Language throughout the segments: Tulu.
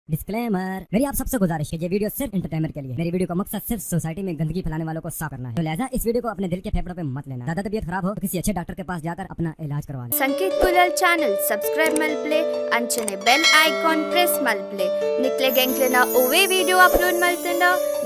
डिस्क्लेमर, मेरी आप सबसे गुजारिश है, ये वीडियो सिर्फ एंटरटेनमेंट के लिए। मेरी वीडियो का मकसद सिर्फ सोसाइटी में गंदगी फैलाने वालों को साफ करना है, तो लिहाजा इस वीडियो को अपने दिल के फेफड़ों पे मत लेना। ज्यादा तबीयत खराब हो तो किसी अच्छे डॉक्टर के पास जाकर अपना इलाज करवा लें। ಸಂಕೇತ್ ಕುಲಲ್ ಚಾನಲ್ ಸಬ್ಸ್ಕ್ರೈಬ್ ಮಲ್ಪ್ಲೆ, ಅಂಚನೆ ಬೆಲ್ ಐಕಾನ್ ಪ್ರೆಸ್ ಮಲ್ಪ್ಲೆ. ನಿಕ್ಲೆಗ್ ಎಂಕ್ಲೆನ ಒವ್ವೆ ವಿಡಿಯೋ ಅಪ್ಲೋಡ್ ಮಲ್ತಂಡ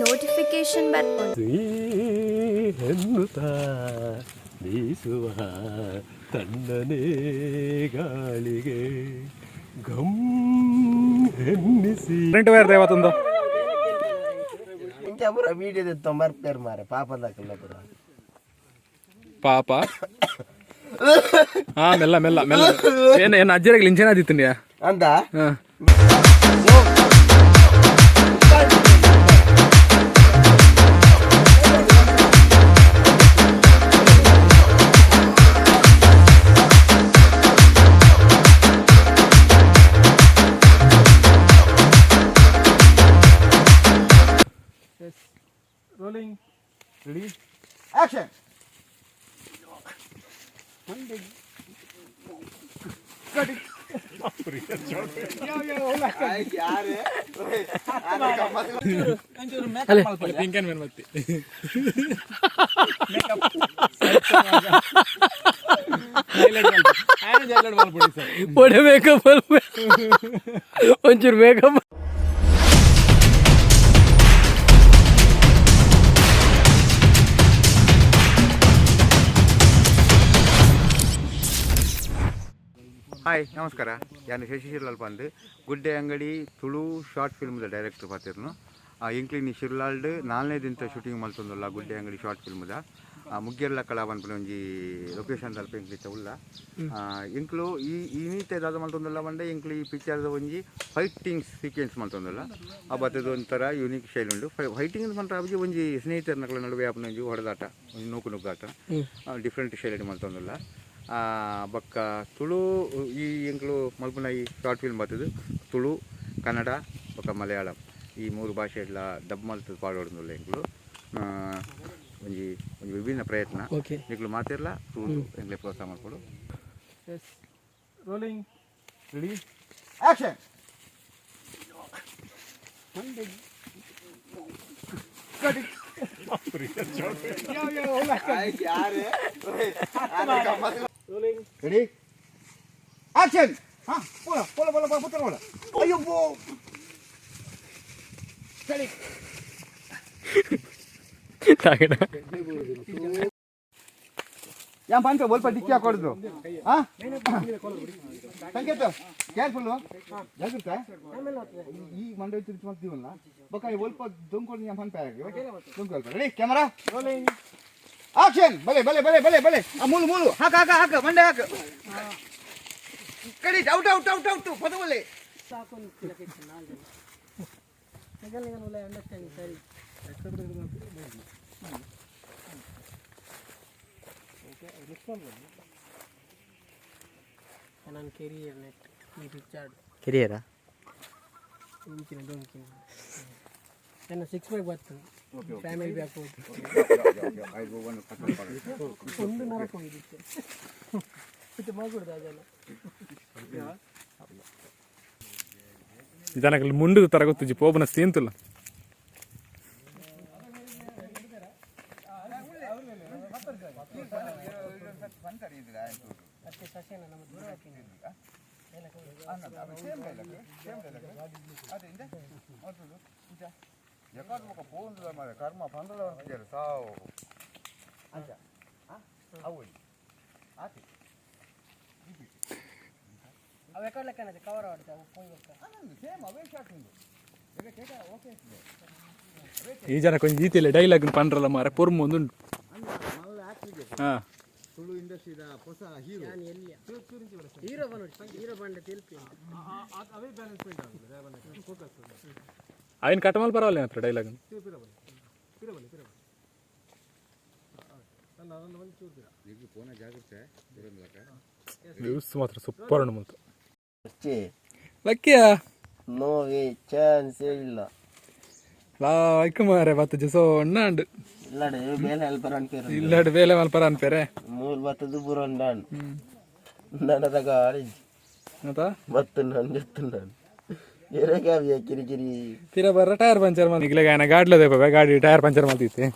ನೋಟಿಫಿಕೇಶನ್ ಬರ್ಪುಂಡು. ಎನ್ನುತ್ತಾ ಬೀಸುವ ತಣ್ಣನೆ ಗಾಳಿಗೆ ಘಮ್ ಎನ್ನಿಸಿ. Current wire ದೇವತಂದು. ಇಂಚ ಪೂರ ವೀಡಿಯೋ ತೊಂಬರ್ಪೇರು ಮಾರೆ, ಪಾಪದಾಕಲ್ಲ ಪೂರ. ಪಾಪ. ಹಾ, ಮೆಲ್ಲ ಮೆಲ್ಲ ಮೆಲ್ಲ. ಏನು ಏನು ಅಜ್ಜರಿಗೆ ಲಿಂಚನ ಆದಿತ್ತಿಂಡಿಯಾ? ಅಂದ. ಹಾ. Rolling, ready. Action. Pink and ಮತ್ತೆ. ಒಡೆ ಮೇಕಪ್, ಒಂಚೂರು ಮೇಕಪ್. ಹಾಯ್, ನಮಸ್ಕಾರ. ಯಾನು ಶಶಿ ಶಿರ್ಲಾಲ್ ಪಂದ್, ಗುಡ್ಡೆ ಅಂಗಡಿ ತುಳು ಶಾರ್ಟ್ ಫಿಲ್ಮ್ದ ಡೈರೆಕ್ಟರ್ ಪಾತಿರ್ನು. ಇಂಕ್ಲಿನಿ ಶಿರ್ಲಾಲ್ಡ್ ನಾಲ್ನೇ ದಿನದ ಶೂಟಿಂಗ್ ಮಲ್ತೊಂದುಲ್ಲ ಗುಡ್ಡೆ ಅಂಗಡಿ ಶಾರ್ಟ್ ಫಿಲ್ಮ್ದ. ಮುಗ್ಗೆರ್ಲ ಕಳಾ ಪನ್ಪಿನ ಒಂಜಿ ಲೊಕೇಶನ್ ದಲ್ಪ ಇಂಕ್ಲಿತ್ತ ಉಲ್ಲ. ಇಂಕ್ಲು ಈ ಈ ನೀತೆ ದಾದ ಮಲ್ತೊಂದುಲ್ಲ ಪಂಡ, ಇಂಕ್ಲು ಈ ಪಿಕ್ಚರ್ದ ಒಂಜಿ ಫೈಟಿಂಗ್ ಸೀಕ್ವೆನ್ಸ್ ಮಲ್ತೊಂದುಲ್ಲ. ಆ ಬತ್ತದ ಒಂಥರ ಯೂನಿಕ್ ಶೈಲಿ ಉಂಡು. ಫೈಟಿಂಗ್ ಪಂಡ ಅಬ್ಜಿ ಒಂಜಿ ಸ್ನೇಹಿತರನಕ್ಲ ನಡುವೆ ಆಪುನ ಒಂಜಿ ಹೊಡೆದಾಟ, ಒಂಜಿ ನೂಕು ನುಗ್ಗಾಟ, ಡಿಫ್ರೆಂಟ್ ಶೈಲಿ ಮಲ್ತೊಂದುಲ್ಲ. ಬೊಕ್ಕ ತುಳು ಈ ಎಂಕ್ಲು ಮಲ್ಪುನ ಈ ಶಾರ್ಟ್ ಫಿಲ್ಮ್ ಬರ್ತದೆ. ತುಳು, ಕನ್ನಡ ಬೊಕ್ಕ ಮಲಯಾಳಂ ಈ ಮೂರು ಭಾಷೆ ಎಲ್ಲ ಡಬ್ ಮಲ್ತದ್ದು ಪಾಡೋಡುಂದುಲ್ಲ ಎಂಕ್ಲು. ಒಂಜಿ ಒಂಜಿ ವಿಭಿನ್ನ ಪ್ರಯತ್ನ. ಓಕೆ. ನಿಕ್ಲು ಮಾತಿರ್ಲ ತುಳು ಎಂಕ್ಲೆ ಪ್ರೋತ್ಸಾಹ ಮಲ್ಪೊಡು. Rolling, ready. Action. Ready, action. ಹಾ, ಪೋಲ ಪೋಲ ಪೋಲ ಪೋಲ ಪುತ್ರ ಪೋಲ. ಅಯ್ಯೋ ಬೋ. ಸರಿ. ತಾಗಡ. ಯಾ ಪನ್ಪ ಒಲ್ಪ ಡಿಕ್ಕಿ ಹಾಕೊಡುದು. ಹಾ ಸಂಕೇತ, ಕೇರ್ಫುಲ್, ಜಾಗ್ರತೆ. ಈ ಮಂಡೆ ತಿರುಚಿ ಮಾಡ್ತೀವಲ್ಲ ಬೊಕ್ಕ ಒಲ್ಪ ದೊಂಕೊಂಡು ಯಾ ಪನ್ಪ ದೊಂಕು. Ready, camera, action. ಬಲೆ ಬಲೆ ಬಲೆ ಬಲೆ ಬಲೆ. ಆ ಮೂಲು ಮೂಲು ಹಾಕ ಹಾಕ ಹಾಕ, ಮಂಡೆ ಹಾಕ. ಕಡಿ, ಔಟ್ ಔಟ್ ಔಟ್ ಔಟ್ ಪದವಲೆ. ನನ್ನ ಕೆರಿಯರ್ ನೆಟ್ ಈ ಪಿಕ್ಚರ್. ಕೆರಿಯರಾ? ಇಂಚಿನ ದೊಂಕಿನ ನನ್ನ ಸಿಕ್ಸ್ ಬ್ಯಾಗ್ ಬರ್ತದೆ, ಫ್ಯಾಮಿಲಿ ಬ್ಯಾಗ್ ಹೋಗಿ ಒಂದು ನರಕ ಹೋಗಿದ್ದಿತ್ತು. ಮತ್ತೆ ಮಗುಡ್ದು ಅದೆಲ್ಲ. ಜನಗಳು ಮುಂಡುದು ತರ ಗೊತ್ತುಜಿ ಪೋಪನ ಸೀಂತುಲ್ಲ. ಮತ್ತೆ ಸಸ್ಯನ ನಮ್ಮ ದೂರ ಹಾಕಿನಿ. ಕರ್ಮ ಪಂದ್ರದ ಸಾವು. ಅವು ಎಕಡೆ ಲೆಕ್ಕನದು ಕವರ್ ಆಡ್ತಾವೆ ಅವು ಪೋಯಿ ಬೊಕ್ಕ. ಈ ಜನ ಕೊಂಚ ಈತಿಲ್ಲ ಡೈಲಾಗ್ ಪಂಡ್ರಲ್ಲ ಮಾರೆ, ಪೊರ್ಮು ಒಂದುಂಟು. ಹಾ. ತುಳು ಇಂಡಸ್ಟ್ರಿದ ಹೊಸ ಹೀರೋ. ನಾನು ಎಲ್ಲಿ ಹೀರೋ ಬನ್ನೋಡಿ, ಹೀರೋ ಬಂಡ ತೆಲ್ಪಿ. ఆయన కట్టమల్ పర్వాలేదు ಹತ್ರ ಡೈಲಾಗ್. ಪೋನ ಜಾಗ್ರತೆ. ವ್ಯೂಸ್ ಮಾತ್ರ ಸೂಪರ್ ಉಂಟು ಮತ್ತು. ಅಷ್ಟೇ. ಲಕ್ಕಿಯ. ನೋ ವೇ, ಚಾನ್ಸೇ ಇಲ್ಲ. ಲಾಯ್ಕ್ ಮಾರೆ ಬತ್ತ ಜಸೋ ಅಣ್ಣಾಂಡು. ಇಲ್ಲಡೆ ಬೇಲೆ ಹೆಲ್ಪರ್ ಅನ್ಪೇರು. ಇಲ್ಲಾಡು ಬೇಲೆ ಮಲ್ಪರ ಅನ್ಪೇರೆ. ಮೂರು ಬತ್ತದು ಬುರೊಂಡಾನ್ ನನದ ಗಾಡಿ. ಮತ್ತ. ಬತ್ತು ನಾನು ಜೊತ್ತು ನಾನು ಕಿರಿಕಿರಿ ಪಿರ ಬರ್ರ ಟೈರ್ ಪಂಚರ್ ಮಾಡಿ ನಿಗ್ಲೆಗ್ ಆಯನ ಗಾಡ್ಲ ದೇಪ ಗಾಡಿ ಟೈರ್ ಪಂಚರ್ ಮಾಡ್ತಿತ್ತೆ.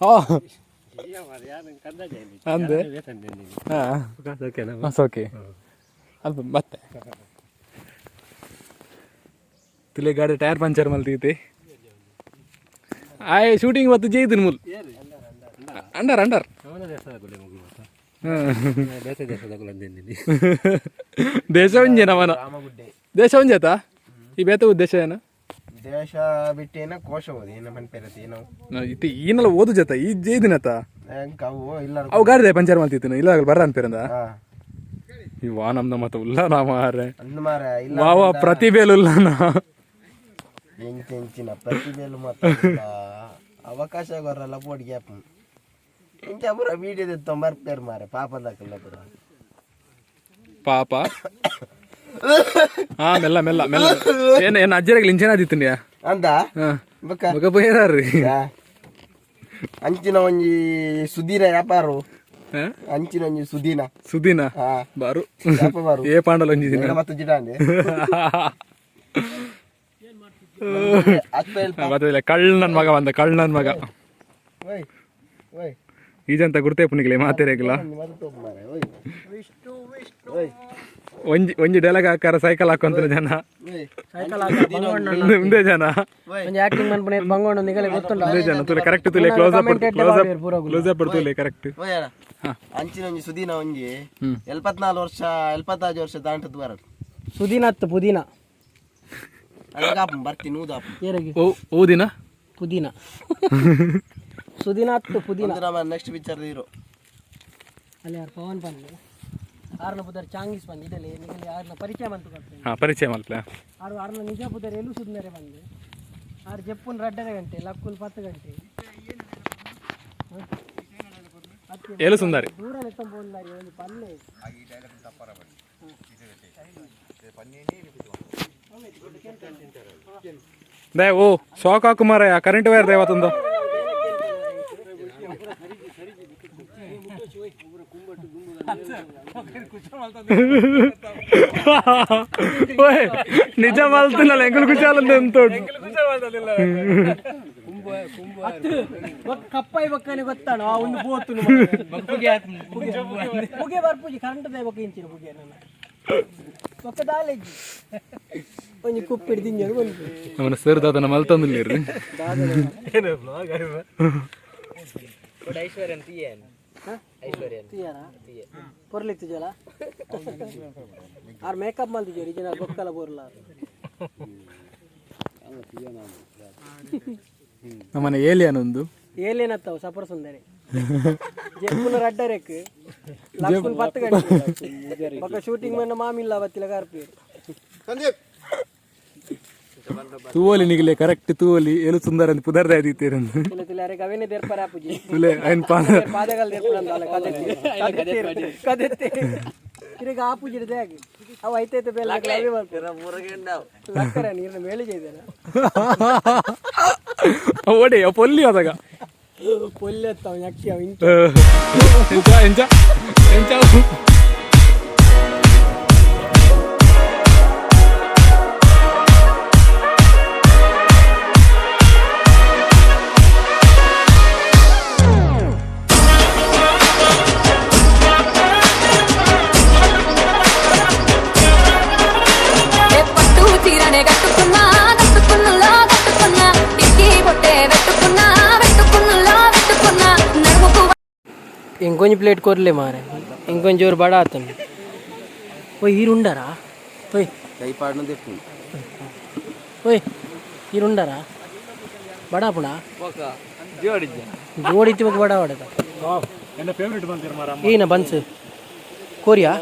ಓ ಅಂದೆ ಹಾಂ ಓಕೆ ಅಲ್ಪ ಮತ್ತೆ ತುಲೆ ಗಾಡಿ ಟೈರ್ ಪಂಚರ್ ಮಲ್ತೈತೆ. ಆಯ್ ಶೂಟಿಂಗ್ ಮತ್ತು ಜೈದಿನ ಮುಲ್ ಅಂಡರ್ ಅಂಡರ್ ದೇಶ ಒಂಜೆ ನಮನ ದೇಶ ಒಂಜೆ ಆತಾ ಈ ಬೇತ ಉದ್ದೇಶ ಏನ? ದೇಶ ಬಿಟ್ಟೇನ ಕೋಶ ಓದಿ ಏನ ಮನ್ಪೇರತಿ ನಾವು. ಇತ್ತೆ ಈನೆಲ್ಲ ಓದು ಜೊತೆ ಈ ಜೈದಿನತ. ಹೆಂಗ್ ಅವು ಇಲ್ಲ. ಅವು ಗಾಡಿ ಪಂಚರ್ ಮಲ್ತಿತ್ತು ಇಲ್ಲ ಬರ್ರ ಅನ್ಪೇರಂದ. ಇವಾ ನಮ್ದ ಮತ್ತ ಉಲ್ಲ ನಾ ಮಾರ್ರೆ. ಅಂದ್ ಮಾರ ಇಲ್ಲ. ವಾವ ಪ್ರತಿಭೆಲು ಉಲ್ಲ ನಾ. ಎಂಚಿನ ಪ್ರತಿಭೆಲು ಮತ್ತ ಅವಕಾಶ ಕೊರಲ್ಲ ಬೋರ್ಡ್ ಗ್ಯಾಪ್ ಇಂಚ ಪೂರ ವೀಡಿಯೋ ತೊಂಬರ್ಪೇರು ಮಾರೆ ಪಾಪದಾಕಲ್ಲ ಪೂರ. ಪಾಪ ಹಾ ಮೆಲ್ಲ ಮೆಲ್ಲ ಮೆಲ್ಲ ಏನ್ ಏನ್ ಅಜ್ಜರಿಗೆ ಇಂಚನ ಆದಿತ್ತಂಡ್ಯಾ? ಅಂದ ಬೊಕ್ಕ ಬೊಕ ಪೋಯರಾರ್ರಿ. ಅಂಚಿನ ಒಂಜಿ ಸುದೀನ ವ್ಯಾಪಾರ. ಅಂಚಿನ ಒಂಜಿ ಸುದೀನ. ಸುದೀನ ಬಾರು. ಬಾರು. ಏ ಪಾಂಡಲ ಒಂಜಿ ದಿನ. ಮತ್ತು ಜಿಡಾಂಡೆ ಬತ್ತದಿಲ್ಲ ಕಳ್ಳ ನನ್ ಮಗ ಬಂದ ಕಳ್ಳ ನನ್ ಮಗ. ಈಜಂತ ಗುರ್ತೇ ಪುನಿಗ್ಲೆ ಮಾತೇರೇಗಿಲ್ಲ. ಒಂಜಿ ಒಂಜಿ ಡೈಲಾಗ್ ಹಾಕಾರ ಸೈಕಲ್ ಹಾಕೊಂತ ಜನ ಮುಂದೆ ಜನ ಮುಂದೆ ಜನ ತುಲೆ ಕರೆಕ್ಟ್ ತುಲೆ close up close up close up ತುಲೆ ಕರೆಕ್ಟ್. ಅಂಚಿನ ಒಂಜಿ ಸುದೀನ ಒಂಜಿ 74 ವರ್ಷ 75 ವರ್ಷ ದಾಂಟದ್ ಬರ. ಸುದೀನ ಅತ್ತು ಪುದೀನ. ಬರ್ತೀನಿ ಊದಾಪ. ಓ ಓದಿನ ಪುದೀನ ಸುದೀನ ಅತ್ತು ಪುದೀನ. ನಮ್ಮ ನೆಕ್ಸ್ಟ್ ಪಿಕ್ಚರ್ ಹೀರೋ. ಅಲ್ಲಿ ಯಾರು ಪವನ್ ಬಂದು ಆರ್ನ ಪುದರ್ ಚಾಂಗಿಸ್ ಬಂದು ಇದರಲ್ಲಿ ನಿಗಲಿ ಆರ್ನ ಪರಿಚಯ ಮಂತು ಕೊಡ್ತೀನಿ. ಹಾ ಪರಿಚಯ ಮಲ್ಪಲೆ. ಆರು ಆರ್ನ ನಿಜ ಪುದರ್ ಎಲ್ಲೂ ಸುಂದರ ಬಂದು ಆರು ಜಪ್ಪುನ್ 2.5 ಗಂಟೆ ಲಕ್ಕುಲ್ 10 ಗಂಟೆ. ಏಳು ಸುಂದರಿ ದೂರ ಎತ್ತಂಬೋಲ್ಲಾರಿ ಒಂದು ಪಲ್ಲೆ. They ಓ ಶಾಕ್ ಹಾಕು ಮಾರಾಯ ಕರೆಂಟ್ ವೈರ್ ದೇವತ್ತಂದ. ಓಯ್ ನಿಜ ಮಲ್ತಿಲ್ಲ ಎಂಕುಲು ಕುಶಾಲ ಎಂತ ಕಪ್ಪಾಯಿ ಬಕ್ಕನೆ ಗೊತ್ತಾಣ ಆ ಒಂದು ಬೋತು ಪುಗೆ ಬರ್ಪುಜಿ ಕರೆಂಟ್ ದೇವಕ್ಕೆ ಇಂಚಿನ ಪುಗೆ ನನ್ನ ಬೊಕ್ಕ ದಾಲೆಜ್ಜಿ ಒಂಜಿ ಕುಪ್ಪಿಡ್ ದಿಂಜದು ಬಂತು. ಅವನ ಸರ್ ದಾದನ ಮಲ್ತಂದಿಲ್ಲ. ಪೊರ್ಲಿತ್ತು ಜಲ ಆರ್ ಮೇಕಪ್ ಮಲ್ತಿದ್ದೇವೆ ಜನ ಬೊಕ್ಕಲ ಬೋರ್ಲ. ನಮ್ಮನೆ ಏಲಿಯನ್ ಒಂದು ಏಲೇನತ್ತವು ಸಪರ ಸುಂದರಿ ಜೆಪ್ಪುನ ರಡ್ಡರೆಕ್ ಲಕ್ಕುನ್ 10 ಗಂಟೆ ಬೊಕ್ಕ ಶೂಟಿಂಗ್ ಮನ್ನ ಮಾಮಿಲ್ಲ ಬತ್ತಿಲ ಕಾರ್ಪೇರು. ತೂವಲಿ ನಿಗಲೆ ಕರೆಕ್ಟ್ ತೂವಲಿ ಏಲು ಸುಂದರ ಅಂತ ಪುದರ್ದ ಆದಿತ್ತೀರಂದು. ತುಲೆ ತುಲೆ ಅರೆ ಅವೇನೆ ದೇರ್ಪರ ಆಪುಜಿ. ತುಲೆ ಐನ್ ಪಾದ ಪಾದಗಲ್ ದೇರ್ಪರ ಕದೆತ್ತೆ ಕದೆತ್ತೆ ತಿರುಗ ಆಪುಜಿ ಆಗಿ ಅವು ಐತೈತೆ ಬೇಲೆ ಲಕ್ಕರ ನೀರಿನ ಮೇಲೆ ചെയ്തೇನ. ಓಡಿ ಪೊಲ್ಲಿ ಅದಾಗ ಪೊಲ್ಲೆತ್ತವ ಅಕ್ಕಿ ಅವ ಇಂಚ ಎಂಚ ಎಂಚ ಎಂಚ పట్టు చీరనే కట్టుకున్నా కట్టుకున్నులా కట్టుకున్నా టిక్కి బొట్టే పెట్టుకున్నా పెట్టుకున్నులా పెట్టుకున్నా నడుముకు ఇంకొంచెం ప్లేట్ కోరలే మారే ఇంకొంచెం జోరు బడా అతను ఓయ్ ఈరుండరా ఓయ్ ಕೈಪಾಡ್ನ ದೆಪ್ಪು. ఓయ్ ఈరుండరా బడాపుడా ಜೋಡಿತ್ತಿ ಬೊಕ್ಕ ಬಡ ಹೊಡೆದ. ಎನ್ನ ಫೇವರೇಟ್ ಬಂದಿರ ಮಾರ. ಈನ ಬನ್ಸ್ ಕೋರಿಯಾ.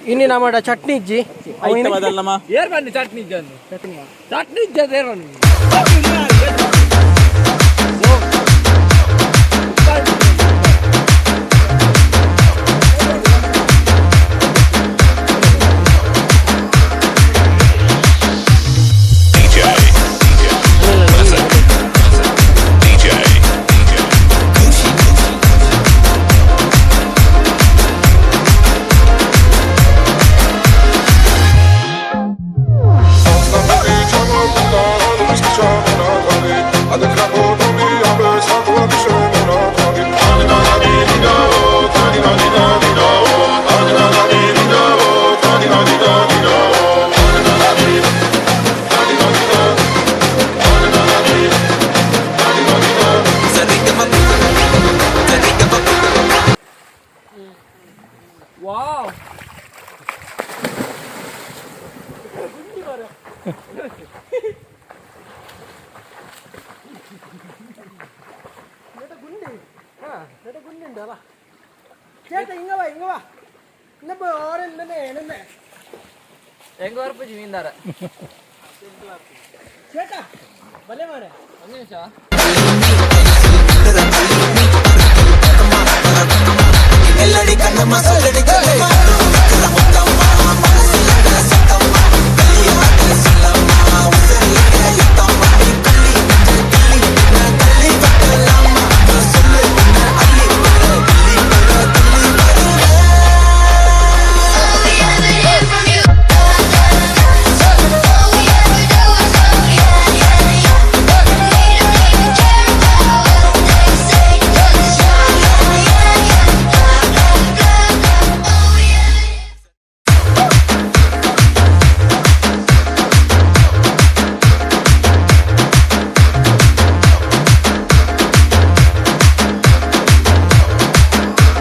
ಇನ್ನಿ ನಮ್ಮಡ ಚಟ್ನಿ ಇಜ್ಜಿ. ಏರ್ ಬನ್ನಿ ಚಟ್ನಿ ಇಜ್ಜನ್ನು ಚಟ್ನಿ ಇಜ್ಜ ಏರ್ ಬನ್ನಿ. Wow. ചേട്ടാ ഇങ്ങ വാ ഇങ്ങ വാ ഇന്നിപ്പോ ഓരെന്നെ ಹೆಂಗ ವರ್ಪುಜಿ ಮೀನ್ದಾರ. ചേട്ടാ ഭലേ മാറേ. ಒಂದು ನಿಮಿಷ.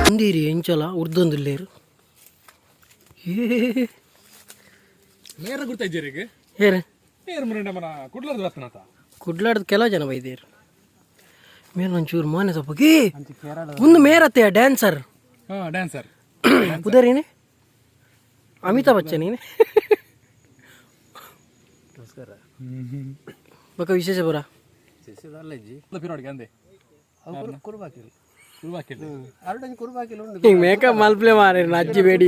ಇಂದಿರಿ ಎಂಚಲ ಉರ್ದೊಂದುಲ್ಲೇರು. ನೇರ ಗುರ್ತಾಯಿದ್ದೀರಿಗೆ. ಏರೆ? ಏರು ಮುರಂಡ ಮನ ಕುಡ್ಲರ್ದು ಬರ್ತನತ. ಕುಡ್ಲಾಡ್ದು ಕೆಲವು ಜನ ಬೈದೇರು ಮೇರೆ ಒಂಚೂರು ಮಾನೆ ತಪ್ಪಗೆ ಒಂದು ಮೇರತ್ತೆಯ ಡ್ಯಾನ್ಸರ್. ಹಾಂ, ಡ್ಯಾನ್ಸರ್. ಪುದರೇನೆ ಅಮಿತಾಬ್ ಬಚ್ಚನ್ ನೀನೆ. ನಮಸ್ಕಾರ ಬಕ ವಿಶೇಷ ಪುರ. ಪಿರೋಡಿಗೆ ಅಂದೆ ಕುರುಬಾಕಿಲ್ ಹಿಂಗೆ ಮೇಕಪ್ ಮಲ್ಪ್ಲೆ ಮಾರೆ ಅಜ್ಜಿ ಬೇಡಿ.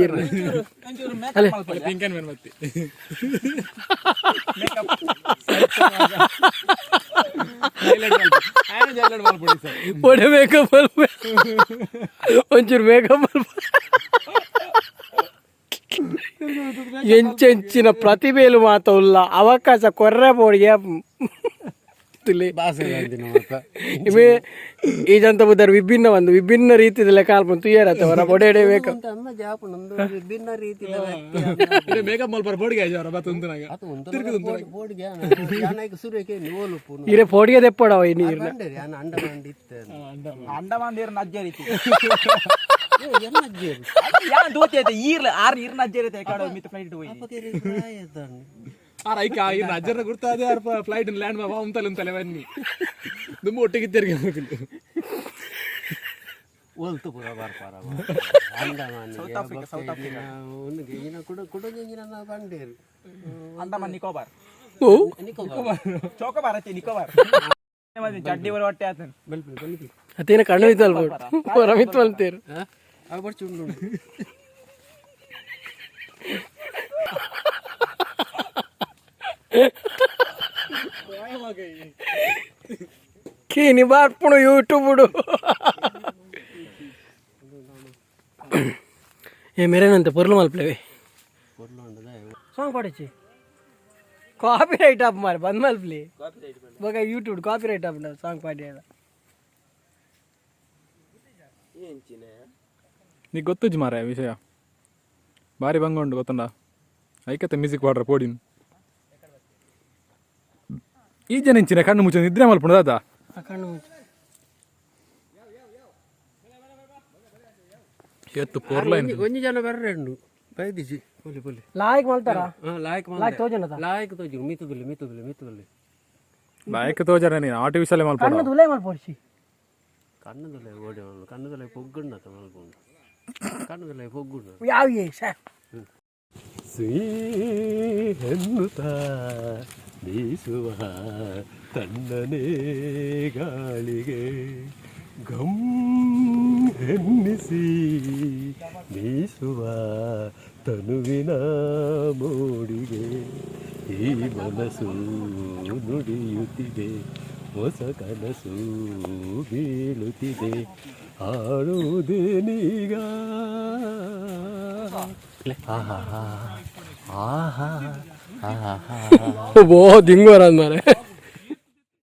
Pink and man ಮತ್ತೆ. ಒಡೆ ಮೇಕಪ್ ಮಲ್ಪ ಒಂಚೂರು ಮೇಕಪ್ ಮಲ್ಪ. ಎಂಚೆಂಚಿನ ಪ್ರತಿಭೆಲು ಮಾತ ಉಲ್ಲ ಅವಕಾಶ ಕೊರ್ರೆ ಬೋಡಿಗೆ ಇಮೆ ಈ ಜಂತ ಬುದ್ಧರು ವಿಭಿನ್ನ ಒಂದು ವಿಭಿನ್ನ ರೀತಿಯಲ್ಲಿ ಕಾಲ್ಪಂತು ತುಯ್ಯರತ್ತೆ ಅವರ ಒಡೆ ಮೇಕಪ್. ವಿಭಿನ್ನ ರೀತಿಯ ಮೇಕಪ್ ಮಲ್ಪರ ಬೋಡಿಗೆ ಅವರ ಬತ್ತುಂತನಾಗ. ಇರೆ ಪೋಡಿಗೆ ದೆಪ್ಪಡವ ಈ ನೀರ್ನ. ಅಂಡಮಾನ್ ನೀರ್ನ ಅಜ್ಜ ರೀತಿ ಯಾನ್ ದೋತಿ ಐತೆ ಈರ್ಲ ಆರ್ ಈರ್ನ ಅಜ್ಜ ರೀತಿ ಕಾಡು ಮಿತ್ ಫ್ಲೈಟ್ ಹೋಯಿ. ಆರ್ ಐಕ ಇರ್ನ ಅಜ್ಜರ ಗುರ್ತಾದೆ R flight land ಮಾ ಉಂತಲೆ ಉಂತಲೆ ಬನ್ನಿ ದುಂಬು ಒಟ್ಟಿಗೆ ತಿರುಗಿ ಹೋಗಿಲ್ಲ. South Africa, south Africa, Andaman Nicobar. ಓ. ಚೋಕೋಬಾರ್ ಐತಿ ನಿಕೋಬಾರ್ ಚಡ್ಡಿ ಬರೋ ಹೊಟ್ಟೆ ಆತನ. ಅತೇನ ಕಣ್ಣು ಇತ್ತಲ್ ಹೊರಮಿತ್ ಮಲ್ತೇರು. ಕೀನಿ ಬಾರ್ಪುಣು ಯೂಟ್ಯೂಬ್. ಏ ಮೇರೇನಂತೆ ಪೊರ್ಲು ಮಲ್ಪ್ಲೇವೆ ಸಾಂಗ್ ಪಾಡಚ್ಚಿ copy right of ಮಾರೆ ಬಂದ್ ಮಲ್ಪ್ಲಿ ಬೊಕ YouTube copy right of song ಪಾಡಿ. ನೀ ಗೊತ್ತುಜ್ ಮಾರೆ ವಿಷಯ ಬಾರಿ ಬಂಗ ಉಂಡು ಗೊತ್ತುಂಡ ಐಕತ್ತೆ ಮ್ಯೂಸಿಕ್ ಪಾಡ್ರ ಪೋಡಿನ್ ಈ ಜನ ಇಂಚಿನ ಕಣ್ಣು ಮುಚ್ಚ ನಿದ್ರೆ ಮಲ್ಪುಂಡು ದಾದ. ಕಣ್ಣು ಮುಚ್ಚು. ಎತ್ತು ಪೊರ್ಲ. ಒಂಜಿ ಜನ ಬರ್ರೆ ಉಂಡು ಬೈದಿಜಿ ಪೊಲಿ ಪೊಲಿ. ಲಾಯ್ಕ್ ಮಲ್ತಾರ? ಲಾಯ್ಕ್. ಲಾಯ್ಕ್ ತೋಜನದ. ಲಾಯ್ಕ್ ತೋಜು ಮಿತ್ತುದುಲ್ಲೆ ಮಿತ್ತುದುಲ್ಲೆ ಮಿತ್ತುದುಲ್ಲೆ. ಲಾಯ್ಕ್ ತೋಜರ ನೀನು ಆರ್ಟಿಫಿಷಿಯಲ್ ಮಲ್ಪುಂಡು. ಕಣ್ಣು ದುಲೈ ಮಲ್ಪೊಡ್ಚಿ. ಕಣ್ಣುದಲ್ಲೇ ಓಡಿ ಕಣ್ಣುದಲ್ಲೇ ಪೊಗ್ಗುಂಡತ ಮಲ್ಪುಂಡು ಕಣ್ಣುದಲ್ಲೇ ಪೊಗ್ಗುಂಡು. ಯಾವ ಸರ್. ಸುಯಿ ಎನ್ನುತ್ತ ಬೀಸುವ ತಣ್ಣನೆ ಗಾಳಿಗೆ ಘಮ್ ಎನ್ನಿಸಿ ಬೀಸುವ ತನುವಿನ ಮೋಡಿಗೆ ಈ ಮನಸ್ಸು ನುಡಿಯುತ್ತಿದೆ ಹೊಸ ಕನಸು ಬೀಳುತ್ತಿದೆ ಹಾಡುವುದೇನೀಗ ಆಹಾ ಆಹಾ ಆಹಾ. ಓ ದಿಂಗೋರ ಮಾರೆ.